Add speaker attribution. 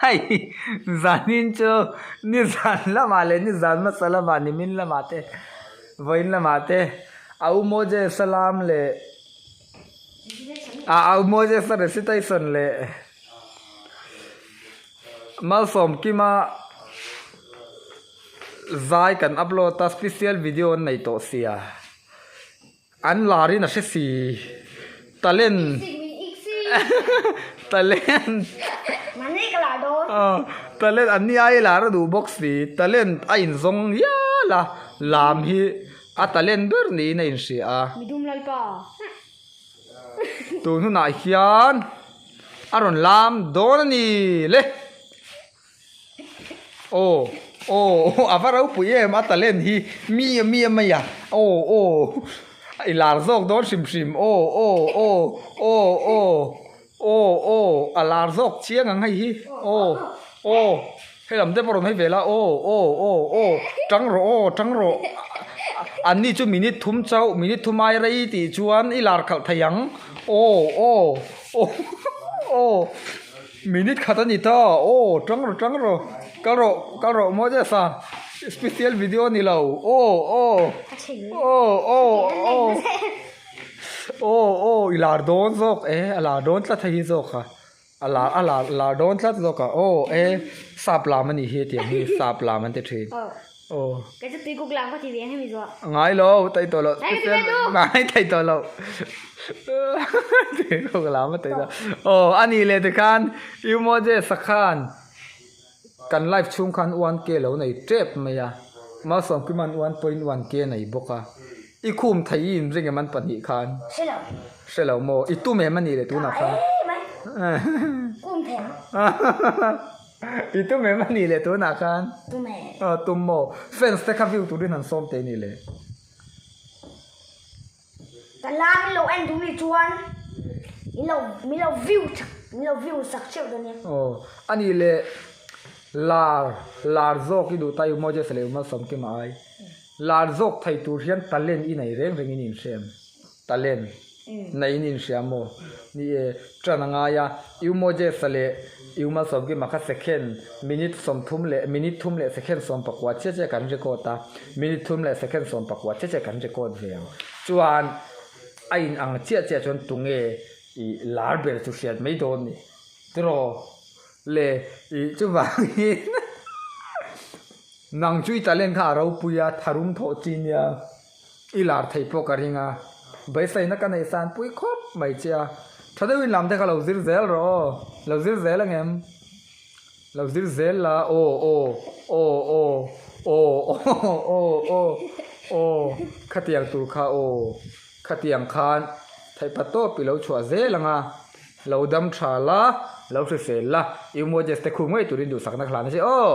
Speaker 1: Hei zanin chu nizan lamah leh nizan hmasa lamah nimin lamah te vawiin lamah te a u Moses a lam leh a u Moses a recitation leh Malsawmkima zai kan upload a special video an nei tawh sia. An lar in a hre si. Talent Talent Talent an ni ai lar a duh bawk si. Talent a inzawng hial a, lam hi a talent ber niin a inhria a. Tun hunah hian a rawn lam dawn a ni le. Aw aw a va ropui em a talent hi mi a mi a mai a aw aw i lar zawk dawn hrim hrim aw aw aw aw aw aw aw a lar zawk chiang ang hei hi aw aw hei lam te pawh rawn hawi ve la aw aw aw aw tang rawh aw tang rawh an ni chu minute thum chauh minute thum ai rei tih chuan i lar khalh thei ang aw aw aw aw. Minute khat a ni ta, aw tang rawh tang rawh, kal rawh kal rawh Moses a special video a ni lo, aw aw aw aw aw aw aw i lar dawn zawk e a lar dawn tlat hei hi zawk a, a lar a lar lar dawn tlat zawk a aw e sap lam a nih hi hetiang hi sap lam an ti thin. Aw.
Speaker 2: Kei chu tuikuk lam ka ti ve ang hemi zuah.
Speaker 1: Ngai lo, thei tawh lo. Ngai thei tawh lo. Tuikuk lam a thei tawh. Aw, a nih leh tikhan U Moses a khan kan live chhung khan 1K lo nei tep mai a. Malsawmkima'n 1.1K nei bawk a. I khum thei i inring em an pahnih khan?
Speaker 2: Hre lo.
Speaker 1: Hre lo maw? I tum em a nih leh tunah khan?
Speaker 2: Kum thei ang.
Speaker 1: I tum em a nih leh tunah khan?
Speaker 2: Tum e.
Speaker 1: Aw tum maw? Fans te kha view turin han sawm teh ni le.
Speaker 2: Ka la min lo en duh mi chuan min lo min lo view sak min lo view sak theuh dawn nia.
Speaker 1: Aw a nih leh lar lar zawk i duh ta i Moses leh Malsawmkima ai. Lar zawk thei tur hian talent i nei reng rengin i inhre em? Talent nei in inhria maw? Ni e, ṭan a ngai a, U Moses-a leh U Malsawmkima kha second, minute sawmthum leh minute thum leh second sawmpakua chiah chiah kan record a, minute thum leh second sawmpakua chiah chiah kan record ve ang. Chuan a in ang chiah chiah chuan tunge i lar ber chu hriat mai dawn ni. Tiraw le i chuvangin nang chu i talent kha a ropui a, tharum thawh chi nia. I lar thei pawh ka ring a, beiseina ka neih san pui khawp mai che a, tha deuhin lam te kha lo zir zel rawh aw, lo zir zel ang em? Lo zir zel la aw aw aw aw aw aw aw aw aw khatiang tur kha aw khatiang khan theihpa tawp i lo chhuah zel ang a, lo dam tha la, lo hrisel la, i Moses te khum ngei turin duhsakna ka hlan a che aw.